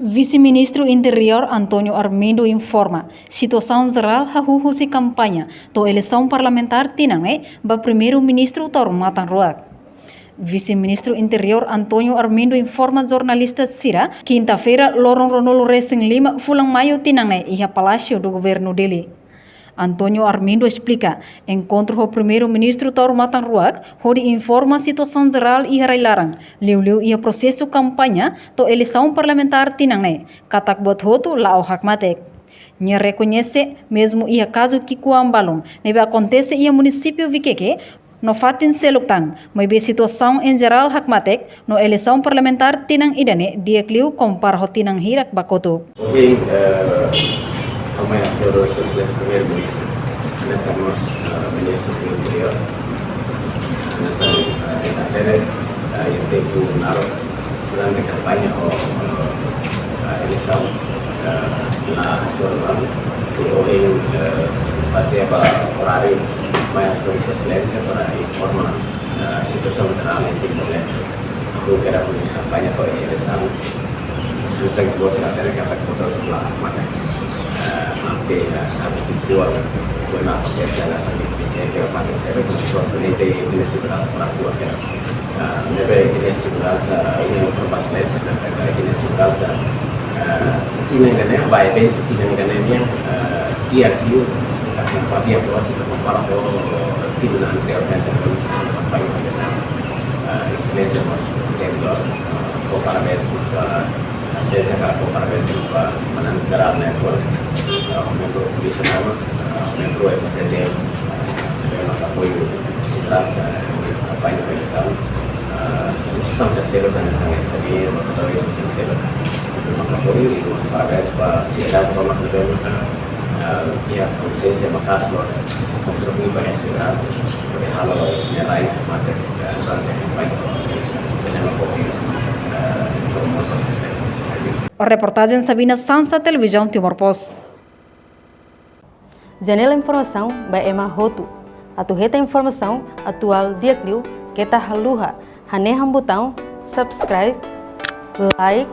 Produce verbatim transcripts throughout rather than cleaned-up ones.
Vise-Ministru Interiór António Armindo informa situasaun jerál hahú husi kampaña to'o eleisaun parlamentár tinan ne'e ba Primeiru-Ministru Taur Matan Ruak. Vise-Ministru Interiór António Armindo informa jornalista sira, kinta-feira, loron ruanulu resin lima fulan Maiu tinan ne'e, iha Palácio do Governo, Dili. António Armindo esplika enkontru ho Primeiru-Ministru Taur Matan Ruak hodi informa situasaun jerál iha rai-laran, liuliu iha prosesu kampaña to'o eleisaun parlamentár tinan ne'e, katak buat hotu la'o hakmatek. Nia rekoñese, mezmu iha kazu ki'ikoan balun ne'ebé akontese iha munisípiu Viqueque no fatin seluk tan, maibé situasaun en jerál hakmatek no eleisaun parlamentár tinan ida-ne'e di'ak liu kompara ho tinan hirak ba kotuk. Ohin, eh, Amanhã, Senhor Sua Excelência Primeiro-Ministro, hanesan mós, eh, Ministru Interiór, hanesan, eh, ita hatene, eh, iha tempu naruk durante kampaña ho, eh, eleisaun, eh, la hasoru malu, i ohin, eh, bazeia ba oráriu, Amanhã, Senhor Sua Excelência para informa, eh, situasaun jerál iha Timor-Leste. Ha'u kera husi kampaña to'o eleisaun. Hanesan ita hatene katak buat hotu la'o hakmatek. Eh, maski, eh, kazu ki'ikoan, buat ne'e akontese, hanesan ita hatene katak buat ne'e, ita-nia seguransa para buat ne'e. Eh, ne'ebé ita-nia seguransa, ita-nia informa ba Sua Exelénsia, katak ita-nia seguransa, eh, tinan ida-ne'e, ba eventu tinan ida-ne'e nian, eh, di'ak liu, katak buat di'ak liu, se ita kompara ho tinan anteriór, kampaña eleisaun. Eh, Exelénsia mós, eh, fó parabéns mós ba, Exelénsia hakarak fó parabéns mós ba manán jerál ne'e, eh, membru polísia ruma, eh, membru F F D, eh, ne'ebé maka apoiu seguransa, eh, kampaña eleisaun. Eh, instituisaun seluk, hanesan S M E, votadores, seluk, ne'ebé maka apoiu, i mós parabéns ba sidadaun ruma ne'ebé maka, eh, iha konsiénsia maka'as, mós kontribui ba seguransa, para halo ne'e rai mate, eh, durante kampaña eleisaun. Ne'ebé maka apoiu, eh, informa mós ba Sua Exelénsia. Reportajen Sabina Sansa, Televizaun Timor Post. Janela informasaun ba ema hotu. Atu hetan informasaun atuál di'ak liu, keta haluha hanehan butaun subscribe, like,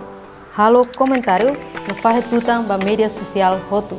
halo komentáriu no fahe tutan ba média sosiál hotu.